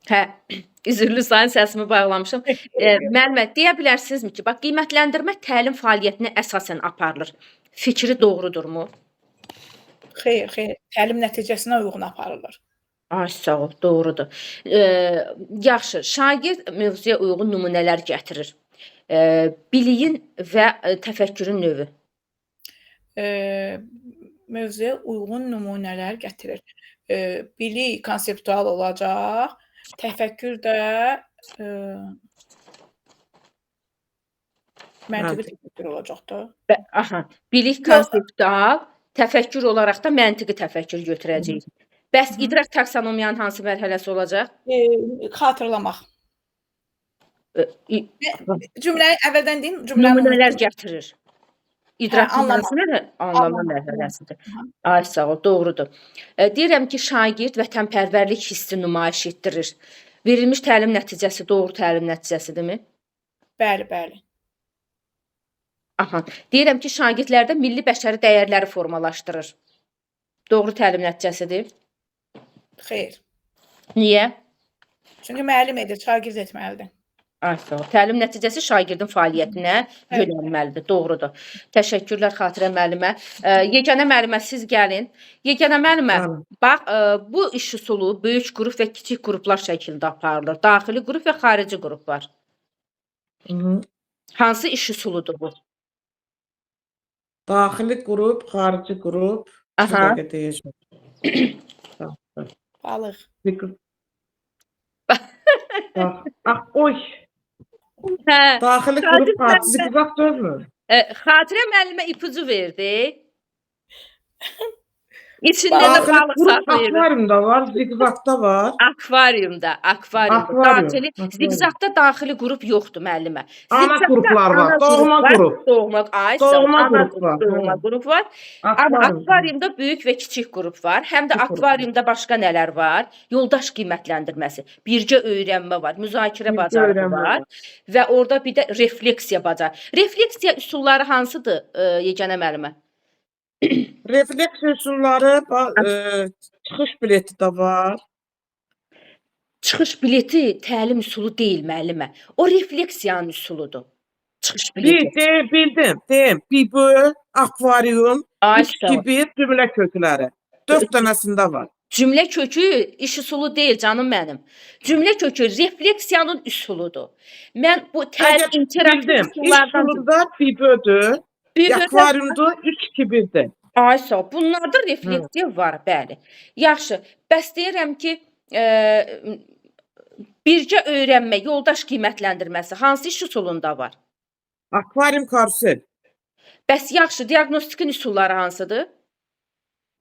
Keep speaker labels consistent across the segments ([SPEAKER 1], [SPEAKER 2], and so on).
[SPEAKER 1] Hə, üzrlü sayın, səsimi bağlamışam. Müəllimə, deyə bilərsinizmi ki, bax, qiymətləndirmə təlim fəaliyyətinə əsasən aparılır. Fikri doğrudurmu?
[SPEAKER 2] Xeyr, xeyr. Təlim nəticəsinə uyğun aparılır.
[SPEAKER 1] Ay, sağ ol, doğrudur. Yaxşı, şagird mövzuya uyğun nümunələr gətirir. Biliyin və təfəkkürün növü.
[SPEAKER 2] Mövzuya uyğun nümunələr gətirir. Bilik konseptual olacaq. Təfəkkür də məntiqi təfəkkür olacaq da.
[SPEAKER 1] Aha, bilik konseptual, təfəkkür olaraq da məntiqi təfəkkür götürəcəyik. Bəs idrak taksonomiyanın hansı mərhələsi olacaq?
[SPEAKER 2] Xatırlamaq. Cümləni əvvəldən deyim, cümləni
[SPEAKER 1] nümunələr gətirir. İdrak
[SPEAKER 2] anlama.
[SPEAKER 1] hansı mərhələ? Anlama mərhələsidir. Ay, sağ ol, doğrudur. Deyirəm ki, şagird vətənpərvərlik hissi nümayiş etdirir. Verilmiş təlim nəticəsi doğru təlim nəticəsidirmi?
[SPEAKER 2] Bəli, bəli.
[SPEAKER 1] Aha. Deyirəm ki, şagirdlərdə milli bəşəri dəyərləri formalaşdırır. Doğru təlim nəticəsidir?
[SPEAKER 2] Xeyr.
[SPEAKER 1] Niyə?
[SPEAKER 2] Çünki müəllim edir, şagird etməlidir.
[SPEAKER 1] Ay, sağ ol. Təlim nəticəsi şagirdin fəaliyyətinə yönəlməlidir. Doğrudur. Təşəkkürlər Xatirə müəllimə. Yeganə müəllimə, siz gəlin. Yeganə müəllimə, bax, bu iş üsulu böyük qrup və kiçik qruplar şəklində aparılır. Daxili qrup və xarici qrup var. Hansı iş üsuludur bu?
[SPEAKER 3] Daxili qrup, xarici qrup.
[SPEAKER 1] Aha.
[SPEAKER 3] Bir dəqiqə deyəcəm.
[SPEAKER 2] Balıq.
[SPEAKER 3] Bax, ah, oy.
[SPEAKER 1] Hə.
[SPEAKER 3] Daxili qrup, xarici ziqzaq dönmür.
[SPEAKER 1] Xatirə müəllimə ipucu verdi. İçində də
[SPEAKER 3] Daxili
[SPEAKER 1] balıq
[SPEAKER 3] qrup
[SPEAKER 1] saxlayır.
[SPEAKER 3] akvariumda var, ziqzaqda var.
[SPEAKER 1] Akvariumda, akvariumda.
[SPEAKER 3] Akvarium,
[SPEAKER 1] Daxili,
[SPEAKER 3] akvarium.
[SPEAKER 1] ziqzaqda daxili qrup yoxdur müəllimə.
[SPEAKER 3] Ana
[SPEAKER 1] Ziqzaqda
[SPEAKER 3] qruplar var,
[SPEAKER 1] ana
[SPEAKER 3] doğma
[SPEAKER 1] qrup var,
[SPEAKER 3] qrup.
[SPEAKER 1] Doğma, ay, sağ ol,
[SPEAKER 3] Doğma
[SPEAKER 1] ana
[SPEAKER 3] qrup var,
[SPEAKER 1] doğma
[SPEAKER 3] hə.
[SPEAKER 1] qrup var. Amma
[SPEAKER 3] Akvarium.
[SPEAKER 1] akvariumda böyük və kiçik qrup var. Həm də
[SPEAKER 3] Kiçik qrup var.
[SPEAKER 1] akvariumda başqa nələr var? Yoldaş qiymətləndirməsi, birgə öyrənmə var, müzakirə
[SPEAKER 3] Birgə
[SPEAKER 1] bacarığı
[SPEAKER 3] öyrənmə
[SPEAKER 1] var və orada bir də refleksiya bacarığı. Refleksiya üsulları hansıdır, Yeganə müəllimə?
[SPEAKER 3] Refleksiya üsulları, çıxış bileti də var.
[SPEAKER 1] Çıxış bileti təlim üsulu deyil müəllimə. O refleksiyanın üsuludur. Çıxış bileti.
[SPEAKER 3] Bildim, deyim. Bibö, akvarium,
[SPEAKER 1] Ay,
[SPEAKER 3] 3,
[SPEAKER 1] sağ ol.
[SPEAKER 3] 2, 1 cümlə kökləri. 4 dənəsində var.
[SPEAKER 1] Cümlə kökü iş üsulu deyil canım mənim. Cümlə kökü refleksiyanın üsuludur. Mən bu təlim
[SPEAKER 3] Əgər
[SPEAKER 1] interaktiv
[SPEAKER 3] bildim, iş
[SPEAKER 1] üsullardan
[SPEAKER 3] üsulunda bibödür,
[SPEAKER 1] Bibödə
[SPEAKER 3] akvariumdur, 3, 2, 1-dir.
[SPEAKER 1] Ay, sağ ol. Bunlarda refleksiya var, bəli. Yaxşı. Bəs deyirəm ki, birgə öyrənmə, yoldaş qiymətləndirməsi hansı iş üsulunda var?
[SPEAKER 3] Akvarium karusel.
[SPEAKER 1] Bəs yaxşı, diaqnostikin üsulları hansıdır?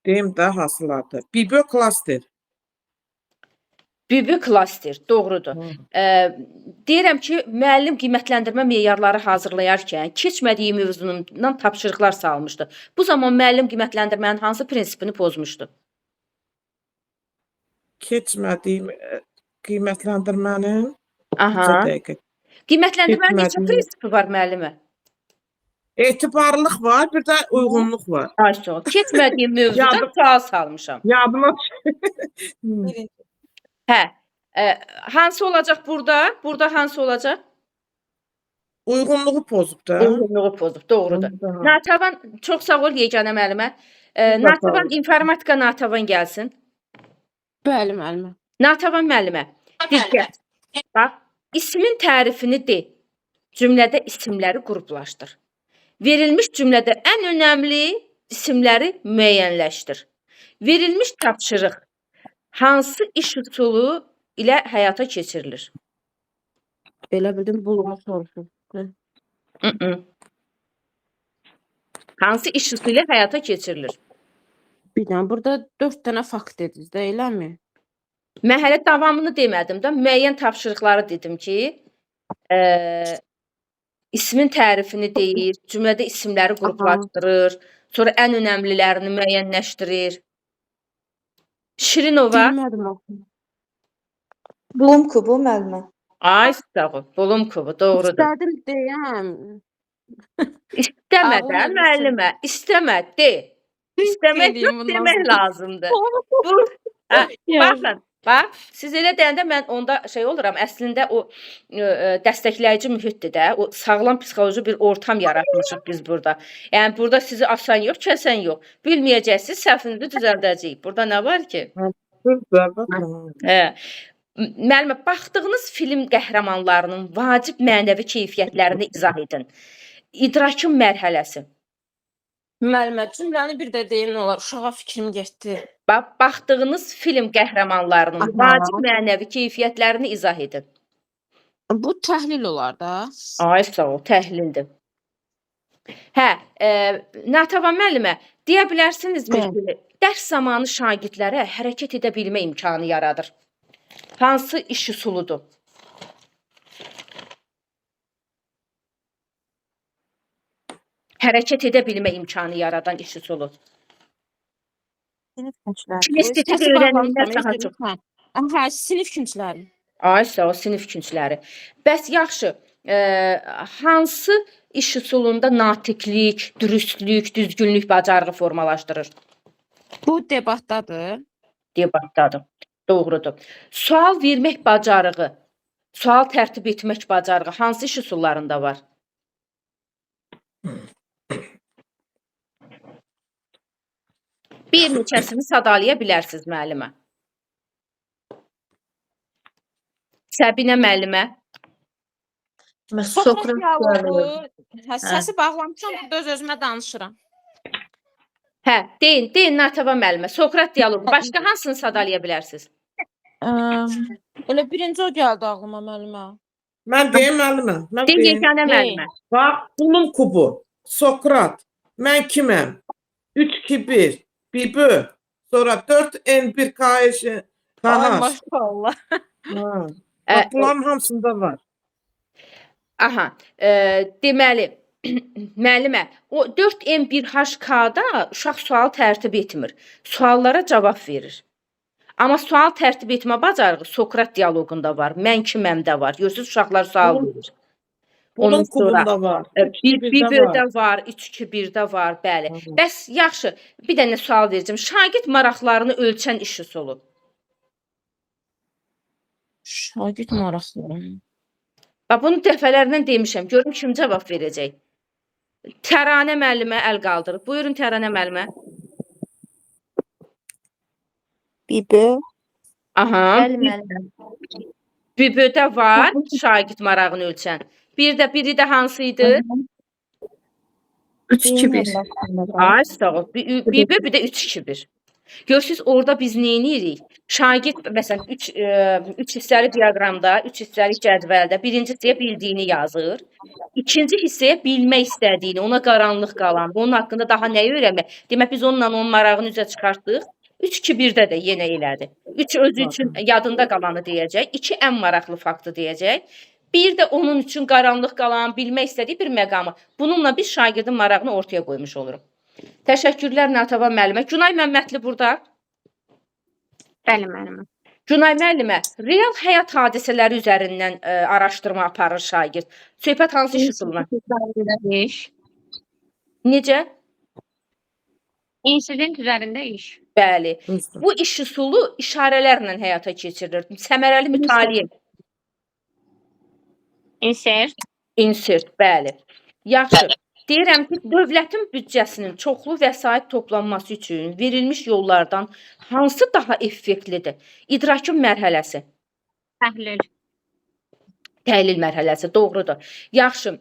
[SPEAKER 3] Deyim də hansılardır. Bibö klaster.
[SPEAKER 1] Bibö klaster, doğrudur. Deyirəm ki, müəllim qiymətləndirmə meyarları hazırlayarkən keçmədiyi mövzundan tapşırıqlar salmışdı. Bu zaman müəllim qiymətləndirmənin hansı prinsipini pozmuşdu?
[SPEAKER 3] Keçmədiyim qiymətləndirmənin
[SPEAKER 1] Aha.
[SPEAKER 3] neçə dəqiqə?
[SPEAKER 1] Qiymətləndirmənin neçə
[SPEAKER 3] Keçmədiyim
[SPEAKER 1] prinsipi var müəllimə?
[SPEAKER 3] Etibarlılıq var, bir də uyğunluq var.
[SPEAKER 1] Ay, sağ ol. Keçmədiyim mövzudan sual salmışam.
[SPEAKER 3] Yadıma düşdü.
[SPEAKER 1] Hə. Hansı olacaq burada? Burada hansı olacaq?
[SPEAKER 3] Uyğunluğu pozub da.
[SPEAKER 1] Uyğunluğu pozub, doğrudur. Natavan, çox sağ ol Yeganə müəllimə. Natavan, informatika Natavan gəlsin.
[SPEAKER 4] Bəli, müəllimə.
[SPEAKER 1] Natavan müəllimə, diqqət. Bax, ismin tərifini de. Cümlədə isimləri qruplaşdır. Verilmiş cümlədə ən önəmli isimləri müəyyənləşdir. Verilmiş tapşırıq hansı iş üsulu ilə həyata keçirilir?
[SPEAKER 4] Elə bildim, Blumu soruşur.
[SPEAKER 1] Hansı iş üsulu ilə həyata keçirilir?
[SPEAKER 4] Bir dənə, burada 4 dənə fakt dediniz də, eləmi?
[SPEAKER 1] Mən hələ davamını demədim də, müəyyən tapşırıqları dedim ki, ismin tərifini deyir, cümlədə isimləri qruplaşdırır, sonra ən önəmlilərini müəyyənləşdirir. Şirinova.
[SPEAKER 4] Bilmədim axı.
[SPEAKER 5] Blum kubu müəllimə.
[SPEAKER 1] Ay, sağ ol. Blum kubu, doğrudur.
[SPEAKER 4] İstədim deyəm.
[SPEAKER 1] İstəmə də müəllimə, istəmə, de. İstəmək yox, demək lazımdır. Bu, baxın, Bax, siz elə deyəndə mən onda şey oluram, əslində o dəstəkləyici mühitdir də, o sağlam psixoloji bir ortam yaratmışıq biz burada. Yəni burada sizi asan yox, kəsən yox. Bilməyəcəksiniz, səhvinizi düzəldəcəyik. Burada nə var ki?
[SPEAKER 3] Düzdür, əlbəttə.
[SPEAKER 1] Hə. Müəllimə, baxdığınız film qəhrəmanlarının vacib mənəvi keyfiyyətlərini izah edin. İdrakın mərhələsi.
[SPEAKER 4] Müəllimə, cümləni bir də deyin olar. Uşağa fikrim getdi.
[SPEAKER 1] Bax, baxdığınız film qəhrəmanlarının vacib mənəvi keyfiyyətlərini izah edin.
[SPEAKER 4] Bu təhlil olar da.
[SPEAKER 1] Ay sağ ol, təhlildir. Hə, Natəvan müəllimə, deyə bilərsinizmi ki, dərs zamanı şagirdlərə hərəkət edə bilmə imkanı yaradır? Hansı iş üsuludur? Hərəkət edə bilmə imkanı yaradan iş üsulu.
[SPEAKER 5] Sinif küncləri.
[SPEAKER 1] Kinestetik
[SPEAKER 4] Səsi
[SPEAKER 1] öyrənimlər
[SPEAKER 4] bağlamışam,
[SPEAKER 1] daha
[SPEAKER 4] üzr
[SPEAKER 1] çox.
[SPEAKER 4] istəyirəm. Hə, sinif küncləri.
[SPEAKER 1] Ay sağ ol, sinif küncləri. Bəs yaxşı, hansı iş üsulunda natiqlik, dürüstlük, düzgünlük bacarığı formalaşdırır?
[SPEAKER 4] Bu debatdadır.
[SPEAKER 1] Debatdadır. Doğrudur. Sual vermək bacarığı, sual tərtib etmək bacarığı hansı iş üsullarında var? Bir neçəsini sadalaya bilərsiniz müəllimə. Səbinə müəllimə.
[SPEAKER 4] Sokrat
[SPEAKER 5] Sokrat
[SPEAKER 4] dialoqu. Hə, səsi bağlamışam, burada öz-özümə danışıram.
[SPEAKER 1] Hə, deyin, deyin Natəvan müəllimə. Sokrat dialoqu. Başqa hansını sadalaya bilərsiniz?
[SPEAKER 4] Elə birinci o gəldi ağlıma müəllimə.
[SPEAKER 3] Mən deyim müəllimə. Mən
[SPEAKER 1] Deyin
[SPEAKER 3] deyim.
[SPEAKER 1] Yeganə
[SPEAKER 4] Deyin.
[SPEAKER 1] müəllimə.
[SPEAKER 3] Bax, Blum kubu, Sokrat, mən kiməm? 3 2 1, Bibö, sonra 4 N 1 K H
[SPEAKER 4] Ay
[SPEAKER 3] K H.
[SPEAKER 4] maşallah.
[SPEAKER 3] Ha. Bax, bunların hamısında var.
[SPEAKER 1] Aha, deməli, müəllimə, o 4M1HK-da uşaq sual tərtib etmir. Suallara cavab verir. Amma sual tərtib etmə bacarığı Sokrat dialoqunda var, mən kiməmdə var. Görürsüz, uşaqlar sual verir.
[SPEAKER 3] Blum
[SPEAKER 1] Ondan sonra
[SPEAKER 3] kubunda var. 3 2 1-də var.
[SPEAKER 1] Bir-də var, 3-2-1-də var, bəli.
[SPEAKER 3] Hı.
[SPEAKER 1] Bəs yaxşı, bir dənə sual verəcəm. Şagird maraqlarını ölçən iş üsulu.
[SPEAKER 4] Şagird maraqları.
[SPEAKER 1] Bax, bunu dəfələrlə demişəm. Görüm kim cavab verəcək. Təranə müəllimə əl qaldırıb. Buyurun Təranə müəllimə.
[SPEAKER 5] Bibö.
[SPEAKER 1] Aha.
[SPEAKER 5] Bəli müəllimə.
[SPEAKER 1] Bibödə var şagird marağını ölçən. Bir də biri də hansı idi?
[SPEAKER 5] 3 2 1.
[SPEAKER 1] Ay sağ ol. Bibö bir də 3-2-1. Görürsüz orada biz nə edirik? Şagird məsələn 3 hissəli diaqramda, 3 hissəli cədvəldə birinci hissəyə bildiyini yazır. İkinci hissəyə bilmək istədiyini, ona qaranlıq qalan, onun haqqında daha nəyi öyrənmək? Demək biz onunla onun marağını üzə çıxartdıq. 3-2-1-də də yenə elədi. 3 özü üçün yadında qalanı deyəcək, 2 ən maraqlı faktı deyəcək. Bir də onun üçün qaranlıq qalan, bilmək istədiyi bir məqamı. Bununla biz şagirdin marağını ortaya qoymuş oluruq. Təşəkkürlər Natəvan müəllimə. Günay Məmmədli burada.
[SPEAKER 6] Bəli müəllimə.
[SPEAKER 1] Günay müəllimə, real həyat hadisələri üzərindən araşdırma aparır şagird. Söhbət hansı iş üsuluna?
[SPEAKER 6] Üzərində iş.
[SPEAKER 1] Necə?
[SPEAKER 6] İnsident üzərində iş.
[SPEAKER 1] Bəli.
[SPEAKER 3] Düzdür.
[SPEAKER 1] Bu iş üsulu işarələrlə həyata keçirilir. Səmərəli mütaliə.
[SPEAKER 6] Insert.
[SPEAKER 1] Insert, bəli. Yaxşı. Deyirəm ki, dövlətin büdcəsinin çoxlu vəsait toplanması üçün verilmiş yollardan hansı daha effektlidir? İdrakın mərhələsi.
[SPEAKER 6] Təhlil.
[SPEAKER 1] Təhlil mərhələsi, doğrudur. Yaxşı,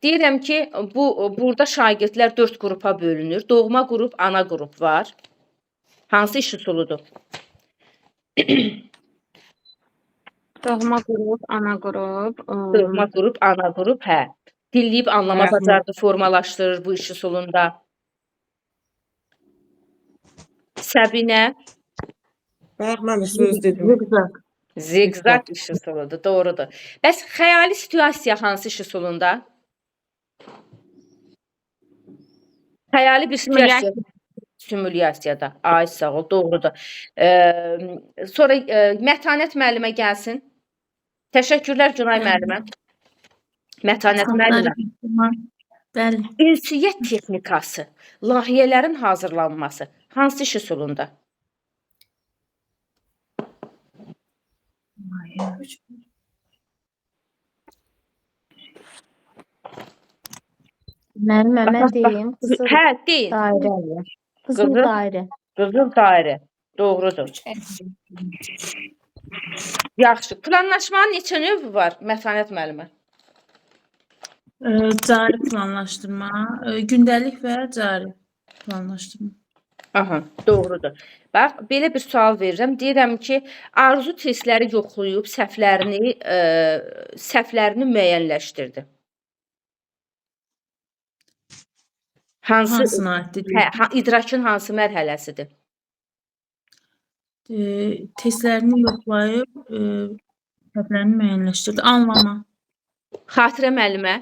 [SPEAKER 1] deyirəm ki, burada şagirdlər 4 qrupa bölünür. Doğma qrup, ana qrup var. Hansı iş üsuludur?
[SPEAKER 6] Doğma qrup, ana qrup.
[SPEAKER 1] Doğma qrup, ana qrup, hə. Dinləyib anlama
[SPEAKER 3] Rəhmət.
[SPEAKER 1] bacarığı formalaşdırır bu iş üsulunda. Səbinə,
[SPEAKER 3] Bax, mən də söz dedim.
[SPEAKER 5] Zigzag.
[SPEAKER 1] ziqzaq iş üsuludur, doğrudur. Bəs xəyali situasiya hansı iş üsulunda? Xəyali bir situasiya. Simulyasiyada. Ay sağ ol, doğrudur. Sonra Mətanət müəllimə gəlsin. Təşəkkürlər Günay müəllimə. Mətanət müəllimə.
[SPEAKER 7] Bəli.
[SPEAKER 1] Ünsiyyət texnikası, layihələrin hazırlanması hansı iş üsulunda?
[SPEAKER 2] Üç.
[SPEAKER 5] Müəllimə, mən
[SPEAKER 1] Bax, bax.
[SPEAKER 5] deyim, qızıl
[SPEAKER 1] Hə, deyin.
[SPEAKER 5] dairə. Qızıl
[SPEAKER 1] Qızıl-
[SPEAKER 5] dairə.
[SPEAKER 1] Qızıl dairə. Doğrudur.
[SPEAKER 2] 3 N.
[SPEAKER 1] Yaxşı. Planlaşmanın neçə növü var, Mətanət müəllimə?
[SPEAKER 7] Cari planlaşdırma, gündəlik və cari planlaşdırma.
[SPEAKER 1] Aha, doğrudur. Bax, belə bir sual verirəm. Deyirəm ki, Arzu testləri yoxlayıb səhvlərini müəyyənləşdirdi. Hansı
[SPEAKER 7] Hansına aiddir?
[SPEAKER 1] hə, idrakın hansı mərhələsidir?
[SPEAKER 7] Testlərini yoxlayıb, səhvlərini müəyyənləşdirdi. Anlama.
[SPEAKER 1] Xatirə müəllimə,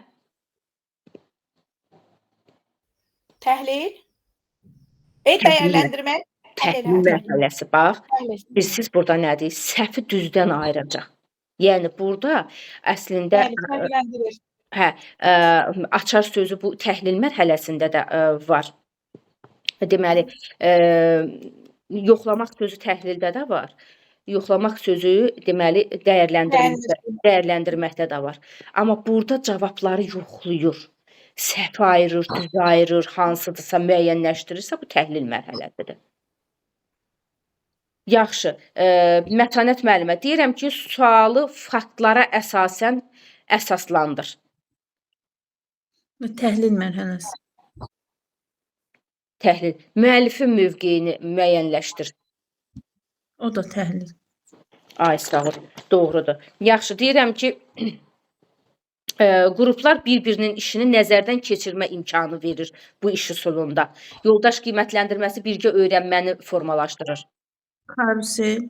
[SPEAKER 2] Təhlil. Dəyərləndirmə.
[SPEAKER 1] Təhlil mərhələsi. Bax,
[SPEAKER 2] Təhlil.
[SPEAKER 1] siz burada nədir? Səhvi düzdən ayıracaq. Yəni burada əslində
[SPEAKER 2] Bəli, fərqləndirir.
[SPEAKER 1] Hə, açar sözü bu təhlil mərhələsində də var. Deməli, yoxlamaq sözü təhlildə də var. Yoxlamaq sözü deməli dəyərləndirməkdə də var. Amma burada cavabları yoxlayır. Səhv ayırır, düz ayırır, hansıdırsa müəyyənləşdirirsə bu təhlil mərhələsidir. Yaxşı, Mətanət müəllimə, deyirəm ki, sualı faktlara əsasən əsaslandır.
[SPEAKER 7] Təhlil mərhələsi.
[SPEAKER 1] Təhlil. Müəllifin mövqeyini müəyyənləşdir.
[SPEAKER 7] O da təhlil.
[SPEAKER 1] Ay, sağ ol. Doğrudur. Yaxşı, deyirəm ki, qruplar bir-birinin işini nəzərdən keçirmə imkanı verir bu iş üsulunda. Yoldaş qiymətləndirməsi birgə öyrənməni formalaşdırır.
[SPEAKER 7] Karusel.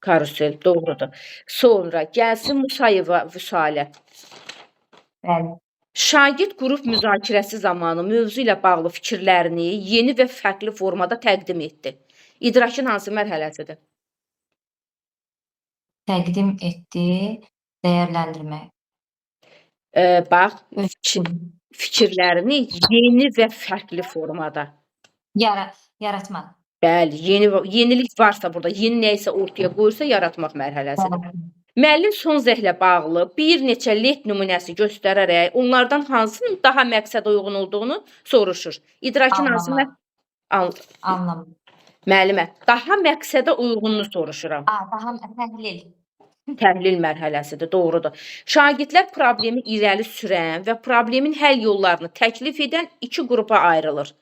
[SPEAKER 1] Karusel, doğrudur. Sonra gəlsin Musayeva Vüsalə.
[SPEAKER 8] Bəli.
[SPEAKER 1] Şagird qrup müzakirəsi zamanı mövzu ilə bağlı fikirlərini yeni və fərqli formada təqdim etdi. İdrakın hansı mərhələsidir?
[SPEAKER 8] Təqdim etdi, dəyərləndirmə.
[SPEAKER 1] Bax, fikirlərini yeni və fərqli formada.
[SPEAKER 8] Yaratmaq.
[SPEAKER 1] Bəli, yenilik varsa burada, yeni nə isə ortaya qoyursa, yaratmaq mərhələsidir. Müəllim son zəhlə bağlı bir neçə led nümunəsi göstərərək onlardan hansının daha məqsədə uyğun olduğunu soruşur. İdrakın hansı
[SPEAKER 8] Anlama.
[SPEAKER 1] Müəllimə, daha məqsədə uyğununu soruşuram.
[SPEAKER 8] Daha təhlil.
[SPEAKER 1] Təhlil mərhələsidir, doğrudur. Şagirdlər problemi irəli sürən və problemin həll yollarını təklif edən iki qrupa ayrılır.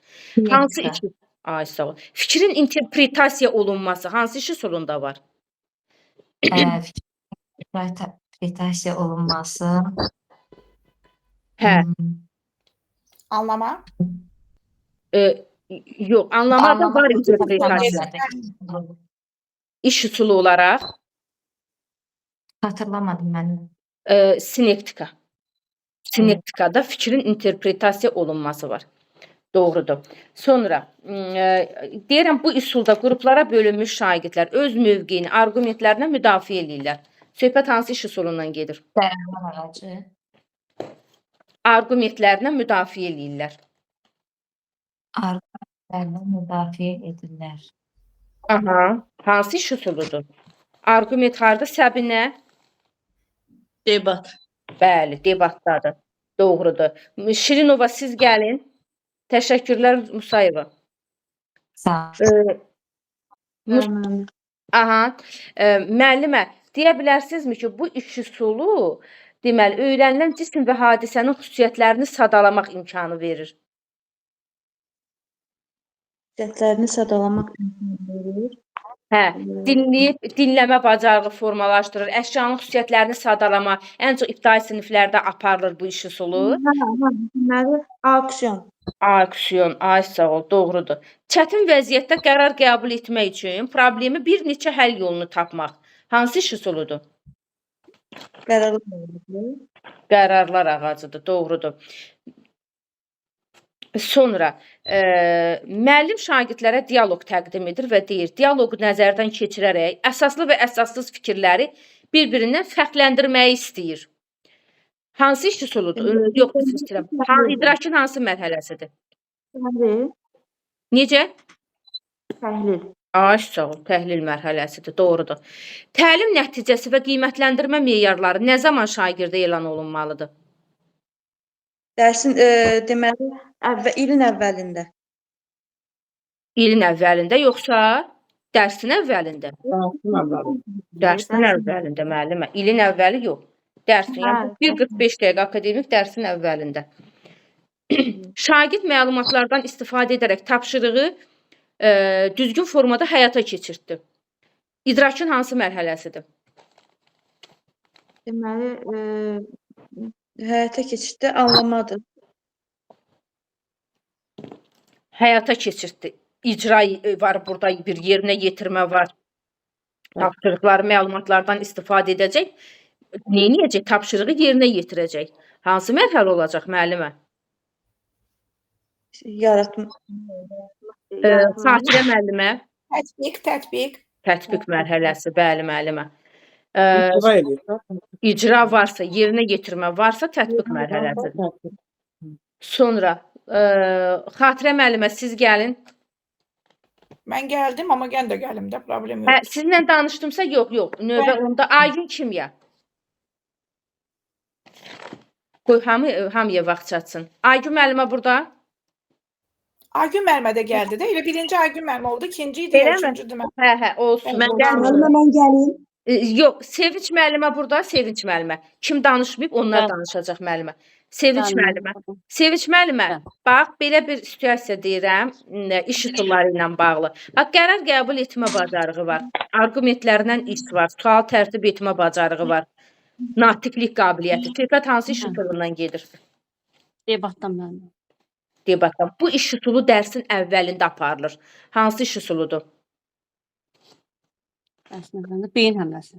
[SPEAKER 1] Hansı iki? Ay, sağ ol. Fikrin interpretasiya olunması hansı iş üsulunda var?
[SPEAKER 8] İnterpretasiya olunması.
[SPEAKER 1] Hə.
[SPEAKER 2] Anlama.
[SPEAKER 1] Yox, anlamada var interpretasiya. İş üsulu olaraq.
[SPEAKER 8] Hatırlamadım mən.
[SPEAKER 1] Sinektika. Sinektikada fikrin interpretasiya olunması var. Doğrudur. Sonra deyirəm bu üsulda qruplara bölünmüş şagirdlər öz mövqeyini, arqumentlərinə müdafiə eləyirlər. Söhbət hansı iş üsulundan gedir?
[SPEAKER 8] Qərarlar ağacı.
[SPEAKER 1] Arqumentlərinə müdafiə eləyirlər.
[SPEAKER 8] Arqumentlərinə müdafiə edirlər.
[SPEAKER 1] Aha. Hansı iş üsuludur? Arqument harda? Səbinə?
[SPEAKER 7] Debat.
[SPEAKER 1] Bəli, debatdadır. Doğrudur. Şirinova, siz gəlin. Təşəkkürlər Musayeva.
[SPEAKER 8] Sağ ol.
[SPEAKER 1] Aha. Müəllimə, deyə bilərsinizmi ki, bu iş üsulu deməli, öyrənilən cisim və hadisənin xüsusiyyətlərini sadalamaq imkanı verir.
[SPEAKER 7] Xüsusiyyətlərini sadalamaq imkanı verir.
[SPEAKER 1] Hə, dinləyib, dinləmə bacarığı formalaşdırır, əşyanın xüsusiyyətlərini sadalama, ən çox ibtidai siniflərdə aparılır bu iş üsulu.
[SPEAKER 7] Hə, deməli, auksion.
[SPEAKER 1] Auksion, ay sağ ol, doğrudur. Çətin vəziyyətdə qərar qəbul etmək üçün problemi bir neçə həll yolunu tapmaq hansı iş üsuludur?
[SPEAKER 7] Qərarlar ağacı.
[SPEAKER 1] Qərarlar ağacıdır, doğrudur. Sonra müəllim şagirdlərə dialoq təqdim edir və deyir, dialoqu nəzərdən keçirərək əsaslı və əsassız fikirləri bir-birindən fərqləndirməyi istəyir. Hansı iş üsuludur? Yox, üzr istəyirəm. İdrakın hansı mərhələsidir?
[SPEAKER 7] Təhlil.
[SPEAKER 1] Necə?
[SPEAKER 7] Təhlil.
[SPEAKER 1] Ay, sağ ol, təhlil mərhələsidir, doğrudur. Təlim nəticəsi və qiymətləndirmə meyarları nə zaman şagirdə elan olunmalıdır?
[SPEAKER 7] Dərsin deməli ilin əvvəlində.
[SPEAKER 1] İlin əvvəlində yoxsa dərsin əvvəlində?
[SPEAKER 3] Dərsin əvvəlində.
[SPEAKER 1] Dərsin əvvəlində müəllimə. İlin əvvəli yox. Dərsin, yəni 1:45 dəqiqə akademik dərsin əvvəlində. Şagird məlumatlardan istifadə edərək tapşırığı düzgün formada həyata keçirtdi. İdrakın hansı mərhələsidir?
[SPEAKER 7] Deməli, həyata keçirtdi, anlamadır.
[SPEAKER 1] Həyata keçirtdi. İcra var burada, bir yerinə yetirmə var. Tapşırıqları, məlumatlardan istifadə edəcək. Nə edəcək? Tapşırığı yerinə yetirəcək. Hansı mərhələ olacaq müəllimə?
[SPEAKER 7] Yaratma.
[SPEAKER 1] Xatirə müəllimə.
[SPEAKER 2] Tətbiq, tətbiq.
[SPEAKER 1] Tətbiq mərhələsi, bəli müəllimə.
[SPEAKER 3] İcra eləyir.
[SPEAKER 1] İcra varsa, yerinə yetirmə varsa tətbiq mərhələsidir. Sonra Xatirə müəllimə siz gəlin.
[SPEAKER 2] Mən gəldim, amma mən də gəlim də, problem yox.
[SPEAKER 1] Hə, sizinlə danışdımsa yox, yox. Növbə onda Aygün Kimya. Qoy hamıya vaxt çatsın. Aygün müəllimə burada.
[SPEAKER 2] Aygün müəllimə də gəldi də. Elə birinci Aygün müəllimə oldu, ikinci idi,
[SPEAKER 1] Eləmi?
[SPEAKER 2] üçüncüdür mən.
[SPEAKER 1] Hə, hə, olsun.
[SPEAKER 2] Mən
[SPEAKER 1] gəldim.
[SPEAKER 9] Müəllimə mən gəlim.
[SPEAKER 1] Yox, Sevinç müəllimə burada, Sevinç müəllimə. Kim danışmayıb, onlar
[SPEAKER 4] Bəli.
[SPEAKER 1] danışacaq müəllimə. Sevinç
[SPEAKER 4] Bəli,
[SPEAKER 1] müəllimə. Sevinç müəllimə, bax, belə bir situasiya deyirəm, iş üsulları ilə bağlı. Bax, qərar qəbul etmə bacarığı var, arqumentlərlə iş var, sual tərtib etmə bacarığı var, natiqlik qabiliyyəti. Söhbət hansı iş üsulundan gedir?
[SPEAKER 4] Debatdan müəllimə.
[SPEAKER 1] Debatdan. Bu iş üsulu dərsin əvvəlində aparılır. Hansı iş üsuludur?
[SPEAKER 4] Dərsin əvvəlində beyin həmləsi.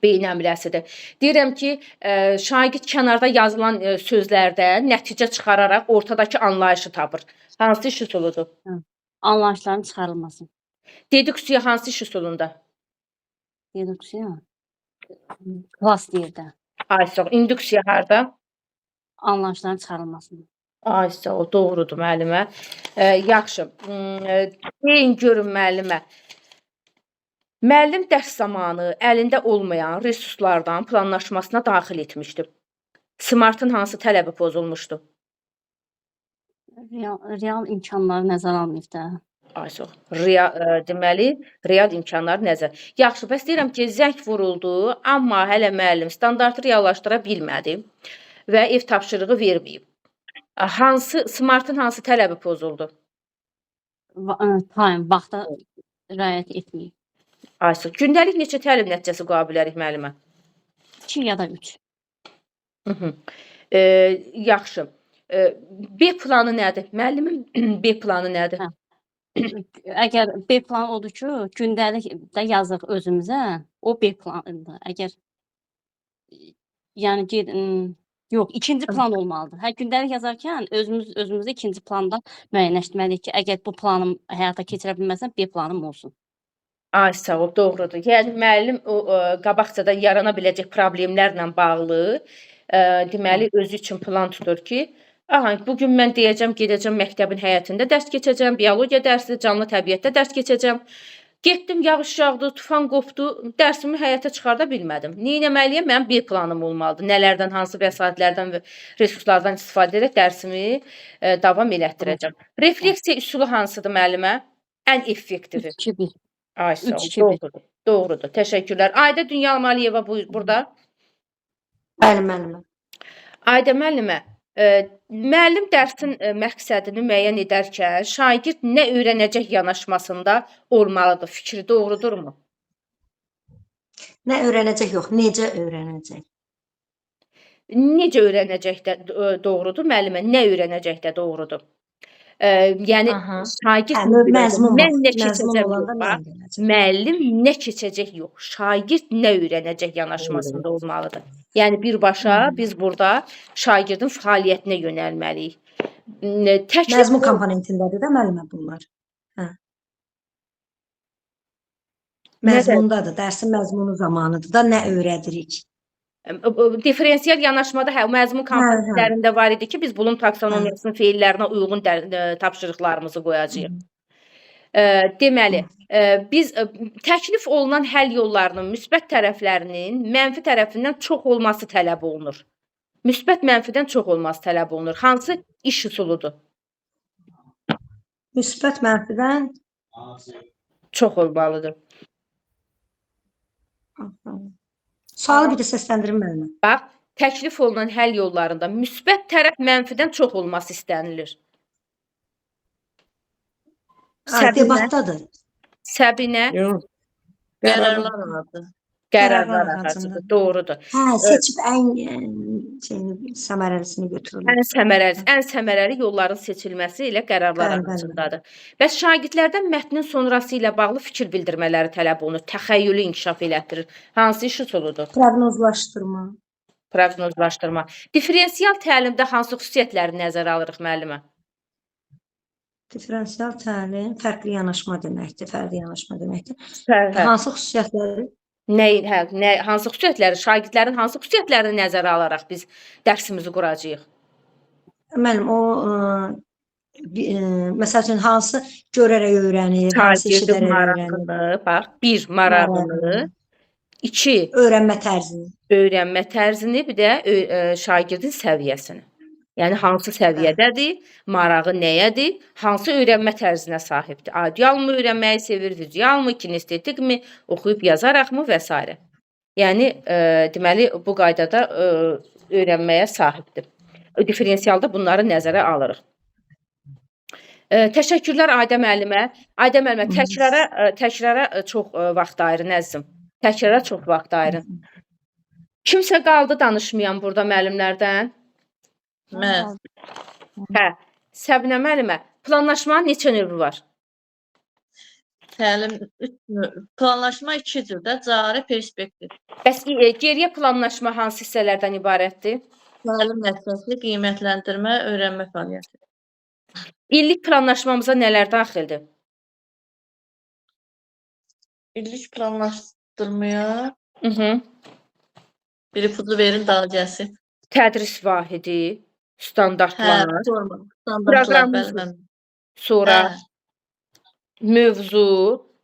[SPEAKER 1] Beyin həmləsidir. Deyirəm ki, şagird kənarda yazılan sözlərdə nəticə çıxararaq ortadakı anlayışı tapır. Hansı iş üsuludur?
[SPEAKER 4] Hə. Anlayışların çıxarılması.
[SPEAKER 1] Deduksiya hansı iş üsulunda?
[SPEAKER 4] Deduksiya. Klass deyirdə.
[SPEAKER 1] Ay sağ ol. İnduksiya harda?
[SPEAKER 4] Anlayışların çıxarılması.
[SPEAKER 1] Ay sağ ol, doğrudur müəllimə. Yaxşı. Deyin görün müəllimə. Müəllim dərs zamanı əlində olmayan resurslardan planlaşmasına daxil etmişdi. Smartın hansı tələbi pozulmuşdu?
[SPEAKER 4] Real imkanları nəzərə almayıb da.
[SPEAKER 1] Ay sağ ol. Deməli, real imkanları nəzər. Yaxşı, bəs deyirəm ki, zəng vuruldu, amma hələ müəllim standartı reallaşdıra bilmədi və ev tapşırığı verməyib. Hansı Smartın hansı tələbi pozuldu?
[SPEAKER 4] Time, vaxta riayət etməyib.
[SPEAKER 1] Ay sağ ol. Gündəlik neçə təlim nəticəsi qoya bilərik müəllimə?
[SPEAKER 4] 2 ya da 3.
[SPEAKER 1] Yaxşı. B planı nədir? Müəllimin B planı nədir?
[SPEAKER 4] Hə. Əgər B planı odur ki, gündəlik də yazırıq özümüzə, o B planıdır. Əgər yəni yox, ikinci plan olmalıdır. Hə, gündəlik yazarkən özümüzə ikinci planda müəyyənləşdirməliyik ki, əgər bu planım həyata keçirə bilməsəm, B planım olsun.
[SPEAKER 1] Ay sağ ol, doğrudur. Yəni müəllim o qabaqcadan yarana biləcək problemlərlə bağlı, deməli özü üçün plan tutur ki, aha, bu gün mən deyəcəm, gedəcəm məktəbin həyətində dərs keçəcəm, biologiya dərsi, canlı təbiətdə dərs keçəcəm. Getdim, yağış yağdı, tufan qopdu, dərsimi həyata çıxarda bilmədim. Nə etməliyəm? Mənim bir planım olmalıdır. Nələrdən, hansı vəsaitlərdən və resurslardan istifadə edərək dərsimi davam elətdirəcəm. Refleksiya üsulu hansıdır müəllimə? Ən effektivi.
[SPEAKER 4] 3-2-1.
[SPEAKER 1] Ay sağ ol,
[SPEAKER 4] 3-2-1.
[SPEAKER 1] doğrudur. Doğrudur. Təşəkkürlər. Ayda Dünya Maliyeva burada.
[SPEAKER 9] Bəli, müəllimə.
[SPEAKER 1] Ayda müəllimə, müəllim dərsin məqsədini müəyyən edərkən şagird nə öyrənəcək yanaşmasında olmalıdır. Fikri doğrudurmu?
[SPEAKER 9] Nə öyrənəcək yox, necə öyrənəcək?
[SPEAKER 1] Necə öyrənəcək də doğrudur müəllimə, nə öyrənəcək də doğrudur. Yəni şagird
[SPEAKER 9] Hə,
[SPEAKER 1] nə öyrənəcək?
[SPEAKER 9] məzmun
[SPEAKER 1] Mən nə
[SPEAKER 9] məzmun
[SPEAKER 1] keçəcəm yox,
[SPEAKER 9] olanda nə
[SPEAKER 1] bax.
[SPEAKER 9] öyrənəcək?
[SPEAKER 1] Müəllim nə keçəcək yox, şagird nə öyrənəcək yanaşmasında olmalıdır. Yəni birbaşa biz burada şagirdin fəaliyyətinə yönəlməliyik. Təklif
[SPEAKER 9] Məzmun komponentindədir də müəllimə bunlar. Hə. Məzmundadır, dərsin məzmunu zamanıdır da nə öyrədirik?
[SPEAKER 1] Diferensial yanaşmada hə, məzmun komponentlərində var idi ki, biz Blum taksonomiyasının feillərinə uyğun tapşırıqlarımızı qoyacağıq. Deməli, biz təklif olunan həll yollarının müsbət tərəflərinin mənfi tərəfindən çox olması tələb olunur. Müsbət mənfidən çox olması tələb olunur. Hansı iş üsuludur?
[SPEAKER 9] Müsbət mənfidən
[SPEAKER 1] Çox olmalıdır.
[SPEAKER 9] Sualı bir də səsləndirin müəllimə.
[SPEAKER 1] Bax, təklif olunan həll yollarında müsbət tərəf mənfidən çox olması istənilir.
[SPEAKER 9] Ha,
[SPEAKER 1] Səbinə,
[SPEAKER 9] debatdadır.
[SPEAKER 1] Səbinə
[SPEAKER 3] Yox.
[SPEAKER 7] Qərarlar alındı.
[SPEAKER 1] qərarlar
[SPEAKER 9] Qərarlar
[SPEAKER 1] ağacıdır.
[SPEAKER 9] ağacında.
[SPEAKER 1] Doğrudur.
[SPEAKER 9] Hə, seçib ən şeyini, səmərəlisini götürürlər.
[SPEAKER 1] Ən səmərəli, ən səmərəli yolların seçilməsi ilə qərarlar
[SPEAKER 9] Bəli, bəli.
[SPEAKER 1] ağacındadır. Bəs şagirdlərdən mətnin sonrası ilə bağlı fikir bildirmələri tələb olunur. Təxəyyülü inkişaf elətdirir. Hansı iş üsuludur?
[SPEAKER 9] Proqnozlaşdırma.
[SPEAKER 1] Proqnozlaşdırma. Differensial təlimdə hansı xüsusiyyətləri nəzərə alırıq müəllimə?
[SPEAKER 9] Differensial təlim fərqli yanaşma deməkdir, fərqli yanaşma deməkdir.
[SPEAKER 1] Hə, hə.
[SPEAKER 9] Hansı xüsusiyyətləri?
[SPEAKER 1] Nə, hə, nə, hansı xüsusiyyətləri, şagirdlərin hansı xüsusiyyətlərini nəzərə alaraq biz dərsimizi quracağıq?
[SPEAKER 9] Müəllim, o məsəl üçün hansı görərək öyrənir, hansı
[SPEAKER 1] Şagirdin
[SPEAKER 9] eşidərək öyrənir,
[SPEAKER 1] marağını, bax, bir marağını, iki
[SPEAKER 9] öyrənmə tərzini.
[SPEAKER 1] Öyrənmə tərzini, bir də şagirdin səviyyəsini. Yəni hansı səviyyədədir, marağı nəyədir, hansı öyrənmə tərzinə sahibdir. Audial mı öyrənməyi sevir, vizual mı, kinestetikmi, oxuyub yazaraqmı və s. Yəni deməli bu qaydada öyrənməyə sahibdir. Differensialda bunları nəzərə alırıq. Təşəkkürlər Ayda müəllimə. Ayda müəllimə, təkrara çox vaxt ayırın əzizim. Təkrara çox vaxt ayırın. Kimsə qaldı danışmayan burada müəllimlərdən?
[SPEAKER 7] Mən.
[SPEAKER 1] Hə. Səbinə müəllimə, planlaşmanın neçə növü var?
[SPEAKER 7] Təlim üç növ. Planlaşma iki cürdə, cari, perspektiv.
[SPEAKER 1] Bəs geriyə planlaşma hansı hissələrdən ibarətdir?
[SPEAKER 7] Təlim nəticəsi, qiymətləndirmə, öyrənmə fəaliyyəti.
[SPEAKER 1] İllik planlaşmamıza nələr daxildir?
[SPEAKER 7] İllik planlaşdırmaya bir ipucu verin daha gəlsin.
[SPEAKER 1] Tədris vahidi, standartlar,
[SPEAKER 7] Hə, forma, standartlar,
[SPEAKER 1] proqram
[SPEAKER 7] bəli, bəli.
[SPEAKER 1] Sonra
[SPEAKER 7] Hə.
[SPEAKER 1] mövzu,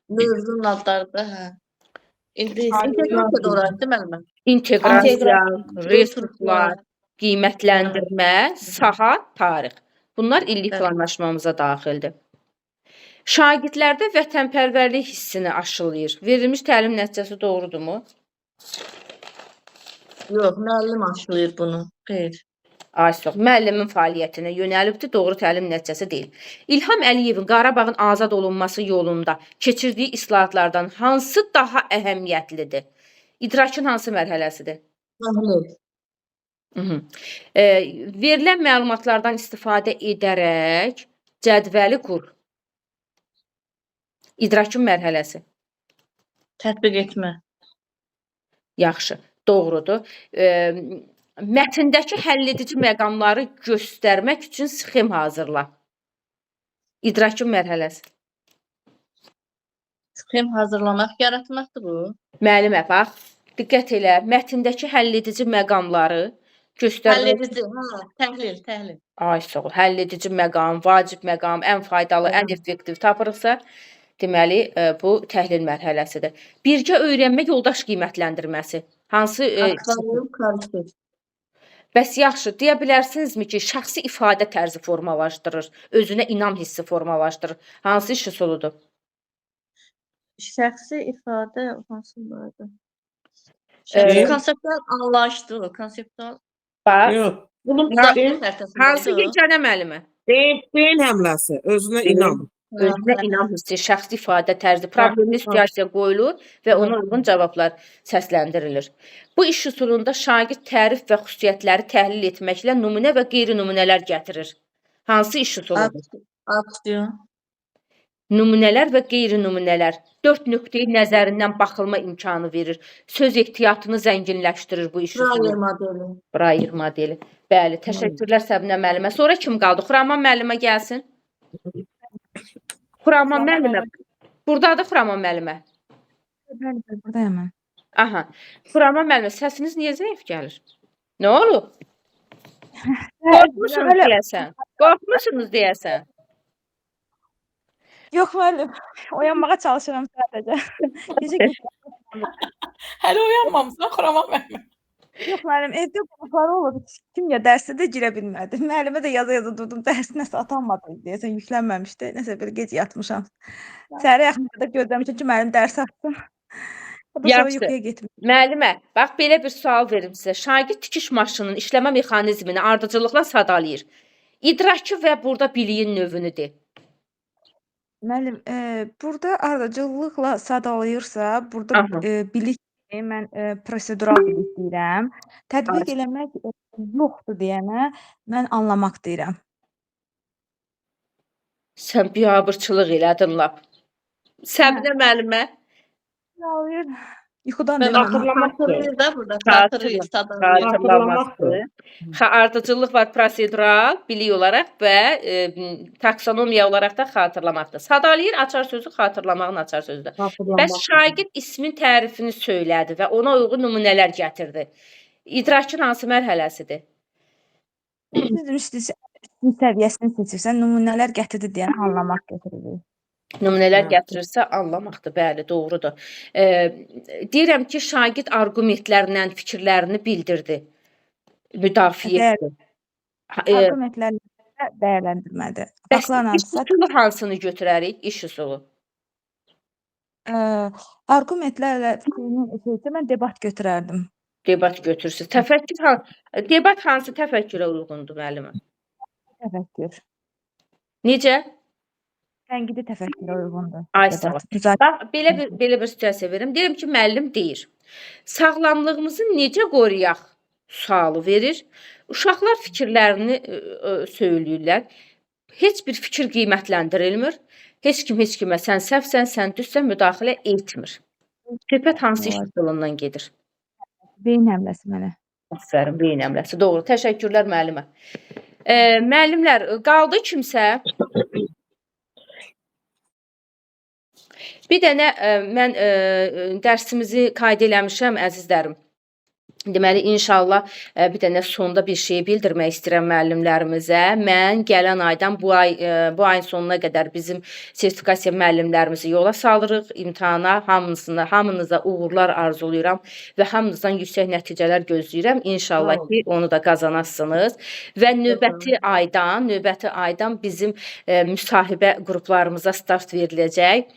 [SPEAKER 7] Mövzunun adları da, hə. İnteqrasiya da oraydı müəllimə.
[SPEAKER 1] İnteqrasiya, resurslar, qiymətləndirmə, saha, tarix. Bunlar illik planlaşmamıza daxildir. Şagirdlərdə vətənpərvərlik hissini aşılayır. Verilmiş təlim nəticəsi doğrudurmu?
[SPEAKER 7] Yox, müəllim aşılayır bunu. Xeyr.
[SPEAKER 1] Ay çox, müəllimin fəaliyyətinə yönəlibdir, doğru təlim nəticəsi deyil. İlham Əliyevin Qarabağın azad olunması yolunda keçirdiyi islahatlardan hansı daha əhəmiyyətlidir? İdrakın hansı mərhələsidir?
[SPEAKER 7] Təhlil.
[SPEAKER 1] Verilən məlumatlardan istifadə edərək cədvəli qur. İdrakın mərhələsi.
[SPEAKER 7] Tətbiq etmə.
[SPEAKER 1] Yaxşı, doğrudur. Mətndəki həlledici məqamları göstərmək üçün sxem hazırla. İdrakın mərhələsi.
[SPEAKER 7] Sxem hazırlamaq, yaratmaqdır bu.
[SPEAKER 1] Müəllimə bax, diqqət elə. Mətndəki həlledici məqamları göstərmək.
[SPEAKER 7] Həlledici, hə, təhlil, təhlil.
[SPEAKER 1] Ay sağ ol. Həlledici məqam, vacib məqam, ən faydalı, ən effektiv tapırıqsa, deməli bu təhlil mərhələsidir. Birgə öyrənmə yoldaş qiymətləndirməsi. Hansı
[SPEAKER 7] Akvarium karışır.
[SPEAKER 1] Bəs yaxşı, deyə bilərsinizmi ki, şəxsi ifadə tərzi formalaşdırır, özünə inam hissi formalaşdırır. Hansı iş üsuludur?
[SPEAKER 7] Şəxsi ifadə hansındadır? Şəxsi konseptual anlayışdır, konseptual.
[SPEAKER 1] Bax.
[SPEAKER 3] Yox. Bunun
[SPEAKER 1] Hansı yeganə müəllimə?
[SPEAKER 3] Beyin həmləsi, özünə inam.
[SPEAKER 1] Özünə inam hissi, şəxsi ifadə tərzi, problemli situasiya qoyulur və ona uyğun cavablar səsləndirilir. Bu iş üsulunda şagird tərif və xüsusiyyətləri təhlil etməklə nümunə və qeyri-nümunələr gətirir. Hansı iş üsuludur?
[SPEAKER 7] Aksiyon.
[SPEAKER 1] Nümunələr və qeyri-nümunələr 4 nöqteyi nəzərindən baxılma imkanı verir. Söz ehtiyatını zənginləşdirir bu iş üsulu.
[SPEAKER 7] Brayer modeli.
[SPEAKER 1] Brayer modeli. Bəli, təşəkkürlər Səbinə müəllimə. Sonra kim qaldı? Xuraman müəllimə gəlsin. Xuraman müəllimə. Buradadır Xuraman müəllimə.
[SPEAKER 5] Bəli, bəli, buradayam mən.
[SPEAKER 1] Aha. Xuraman müəllimə, səsiniz niyə zəif gəlir? Nə olub? Qorxmusunuz deyəsən. Qorxmusunuz deyəsən.
[SPEAKER 5] Yox müəllim, oyanmağa çalışıram sadəcə. Gecə gec.
[SPEAKER 2] Hələ oyanmamısan Xuraman müəllimə.
[SPEAKER 5] Yox müəllim, evdə qonaqları olub. Kimya dərsinə də girə bilmədim. Müəllimə də yaza-yaza durdum. Dərs nəsə atanmadı deyəsən, yüklənməmişdi. Nəsə belə gec yatmışam. Səhərə yaxın qədər gözləmişəm ki, müəllim dərs atsın. O da sonra
[SPEAKER 1] Yaxşı.
[SPEAKER 5] yuxuya getmişdim.
[SPEAKER 1] Müəllimə, bax belə bir sual verim sizə. Şagird tikiş maşınının işləmə mexanizmini ardıcıllıqla sadalayır. İdrakı və burada biliyin növünü de.
[SPEAKER 5] Müəllim, burada ardıcıllıqla sadalayırsa, burada
[SPEAKER 1] Aha.
[SPEAKER 5] Bilik mən prosedural bilik deyirəm. Tətbiq eləmək yoxdur deyənə mən anlamaq deyirəm.
[SPEAKER 1] Sən biabırçılıq elədin lap. Səbinə müəllimə,
[SPEAKER 5] Sadalayır. Yuxudan
[SPEAKER 7] Mən
[SPEAKER 5] demirəm.
[SPEAKER 3] Xatırlamaqdır.
[SPEAKER 7] Xatırlayır da burada.
[SPEAKER 1] Xatırla-
[SPEAKER 7] Xatırlayır, sadalayır.
[SPEAKER 1] xatırlamaqdır. Ardıcıllıq var prosedural bilik olaraq və taksonomiya olaraq da xatırlamaqdır. Sadalayır açar sözü xatırlamağın açar sözüdür. Bəs
[SPEAKER 3] Xatırlamaq.
[SPEAKER 1] şagird ismin tərifini söylədi və ona uyğun nümunələr gətirdi. İdrakın hansı mərhələsidir?
[SPEAKER 5] Siz demişdiniz, sizin səviyyəsini seçirsən, nümunələr gətirdi deyən anlamaq gətirir.
[SPEAKER 1] Nümunələr
[SPEAKER 3] Hə.
[SPEAKER 1] gətirirsə anlamaqdır, bəli, doğrudur. Deyirəm ki, şagird arqumentlərlə fikirlərini bildirdi, müdafiə
[SPEAKER 5] Dəyər
[SPEAKER 1] etdi.
[SPEAKER 5] Arqumentlərlə dəyərləndirmədir.
[SPEAKER 1] Bəs
[SPEAKER 5] Faktlarla
[SPEAKER 1] iş üsulu hansını götürərik? İş üsulu.
[SPEAKER 5] Arqumentlərlə fikrini şeysə mən debat götürərdim.
[SPEAKER 1] Debat götürsün. Təfəkkür debat hansı təfəkkürə uyğundur müəllimə?
[SPEAKER 5] Təfəkkür.
[SPEAKER 1] Necə?
[SPEAKER 5] Tənqidi təfəkkürə uyğundur.
[SPEAKER 1] Ay sağ ol.
[SPEAKER 5] Debat. Müzakirə.
[SPEAKER 1] Bax, belə bir situasiya verim. Deyirəm ki, müəllim deyir. Sağlamlığımızı necə qoruyaq sualı verir. Uşaqlar fikirlərini söyləyirlər. Heç bir fikir qiymətləndirilmir. Heç kim heç kimə sən səhvsən, sən düzsən müdaxilə etmir. Söhbət hansı iş
[SPEAKER 5] Var.
[SPEAKER 1] üsulundan gedir?
[SPEAKER 5] Beyin həmləsi mənə.
[SPEAKER 1] Aferin, beyin həmləsi. Doğru. Təşəkkürlər müəllimə. Müəllimlər, qaldı kimsə? Bir dənə mən dərsimizi qayd eləmişəm əzizlərim. Deməli, inşallah bir dənə sonda bir şey bildirmək istəyirəm müəllimlərimizə. Mən gələn aydan bu ayın sonuna qədər bizim sertifikasiya müəllimlərimizi yola salırıq imtahana. Hamınıza uğurlar arzulayıram və hamınızdan yüksək nəticələr gözləyirəm. İnşallah
[SPEAKER 3] Sağ olun.
[SPEAKER 1] ki, onu da qazanasınız. Və növbəti aydan bizim müsahibə qruplarımıza start veriləcək.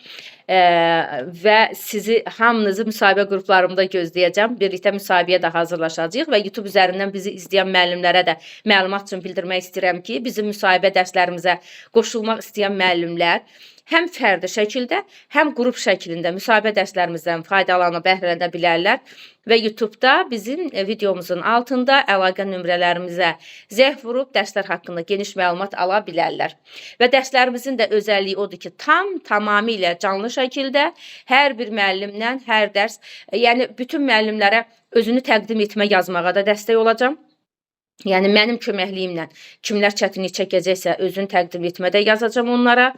[SPEAKER 1] Və sizi hamınızı müsahibə qruplarımda gözləyəcəm. Birlikdə müsahibəyə də hazırlaşacağıq və YouTube üzərindən bizi izləyən müəllimlərə də məlumat üçün bildirmək istəyirəm ki, bizim müsahibə dərslərimizə qoşulmaq istəyən müəllimlər həm fərdi şəkildə, həm qrup şəklində müsahibə dərslərimizdən faydalanıb bəhrələnə bilərlər və YouTube-da bizim videomuzun altında əlaqə nömrələrimizə zəng vurub dərslər haqqında geniş məlumat ala bilərlər. Və dərslərimizin də özəlliyi odur ki, tamamilə canlı şəkildə hər bir müəllimlə hər dərs, yəni bütün müəllimlərə özünü təqdim etmə yazmağa da dəstək olacağam. Yəni mənim köməkliyimlə kimlər çətinlik çəkəcəksə özünü təqdim etmədə yazacağam onlara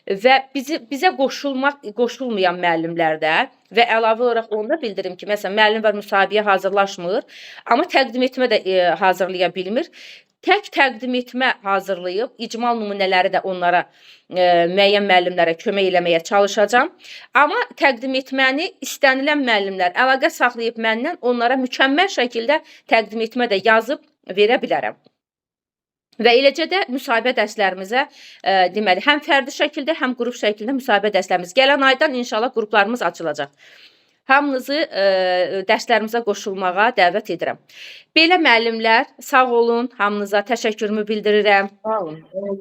[SPEAKER 1] və bizə qoşulmayan müəllimlər də və əlavə olaraq onu da bildirim ki, məsələn müəllim var müsahibəyə hazırlaşmır, amma təqdim etmə də hazırlaya bilmir. Tək təqdim etmə hazırlayıb icmal nümunələri də onlara müəyyən müəllimlərə kömək eləməyə çalışacağam. Amma təqdim etməni istənilən müəllimlər əlaqə saxlayıb məndən onlara mükəmməl şəkildə təqdim etmə də yazıb verə bilərəm. Və eləcə də müsahibə dərslərimizə deməli həm fərdi şəkildə, həm qrup şəklində müsahibə dərslərimiz gələn aydan inşallah qruplarımız açılacaq. Hamınızı dərslərimizə qoşulmağa dəvət edirəm. Belə müəllimlər, sağ olun, hamınıza təşəkkürümü bildirirəm.
[SPEAKER 3] Sağ olun. Oldu.